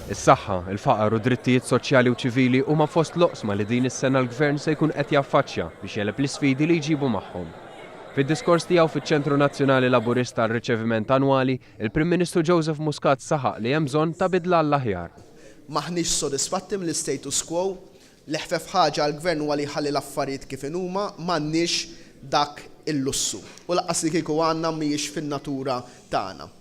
Is-saħħa, il-faqar u drittijiet soċjali u ċivili huma fost l-oqsma li din is-sena l-Gvern se jkun qed jaffaċċja biex jegħleb l-isfidi li jġibu magħhom. Fid-diskors tiegħu fiċ-Ċentru Nazzjonali Laburista għar-Riċeviment Annwali, il-Prim Ministru Joseph Muscat saħaq li hemm bżonn ta' bidla għall-aħjar. M'aħniex sodisfatti mill-istatus quo. L-eħfef ħaġa għall-Gvern huwa li jħalli l-affarijiet kif inhuma, m'għandniex dak il-lussu. U lanqas li kieku għandna mhijiex fin-natura tagħna.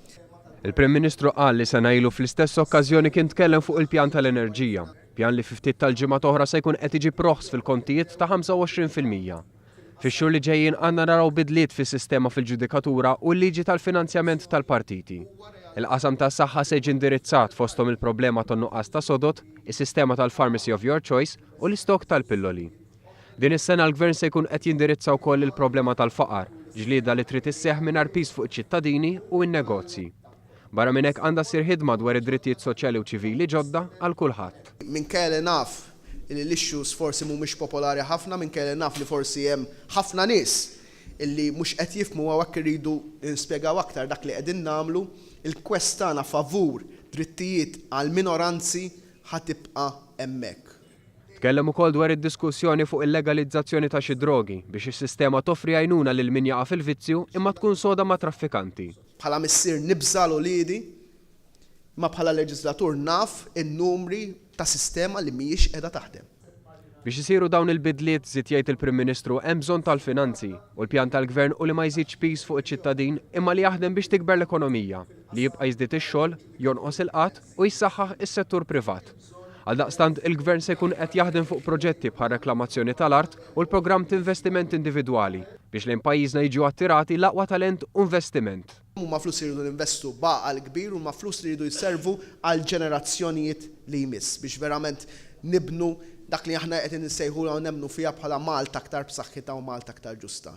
Il-Prim Ministru qal li sena ilu fl-istess okkażjoni kien tkellem fuq il-pjan tal-enerġija, pjan li fi ftit tal-ġimgħat oħra se jkun qed iġib roħs fil-kontijiet ta' 25%. Fix-xhur li ġejjin għandna naraw bidliet fis-sistema fil-ġudikatura u l-liġi tal-finanzjament tal-partiti. Il-qasam tas-saħħa se jiġi indirizzat fosthom il-problema tan-nuqqas ta' sodod, is-sistema tal-Pharmacy of Your Choice u l-istokk tal-pilloli. Din is-sena l-Gvern se jkun qed jindirizza wkoll il-problema tal-faqar, ġlieda li trid isseħħ mingħajr piż fuq iċ-ċittadini u n-negozji. Barra minn hekk għandha ssir ħidma dwar id-drittijiet soċjali u ċivili ġodda għal kulħadd. Minkejja li naf li l-issues forsi mhumiex popolari ħafna, minkejja li naf li forsi hemm ħafna nies illi mhux qed jifhmu hawnhekk irridu nispjegaw aktar dak li qegħdin nagħmlu, il-quest tagħna favur drittijiet għall-minoranzi ħa tibqa' hemmhekk. Tkellem ukoll dwar id-diskussjoni fuq il-legalizzazzjoni ta' xi drogi biex is-sistema toffri għajnuna lil min jaqa' fil-vizzju imma tkun soda mat-traffikanti. Bħala missier nibża' għal uliedi, imma bħala leġiżlatur naf in-numri ta' sistema li mhijiex qiegħda taħdem. Biex isiru dawn il-bidliet, żied jgħid il-Prim Ministru, hemm bżonn tal-finanzi u l-pjan tal-Gvern hu li ma jżidx piż fuq iċ-ċittadin imma li jaħdem biex tikber l-ekonomija, li jibqa' jiżdied ix-xogħol, jonqos il-qgħad u jissaħħaħ is-settur privat. Għaldaqstant, il-Gvern se jkun qed jaħdem fuq proġetti bħar-reklamazzjoni tal-art u l-programm t'investiment individwali biex lejn pajjiżna jiġu attirati l-aqwa talent u investiment. Huma flus li rridu ninvestu b'għaqal kbir, huma flus li jridu jservu għall-ġenerazzjonijiet li jmiss biex verament nibnu dak li aħna qegħdin insejħulha u nemmnu fiha bħala Malta aktar b'saħħitha u Malta aktar ġusta.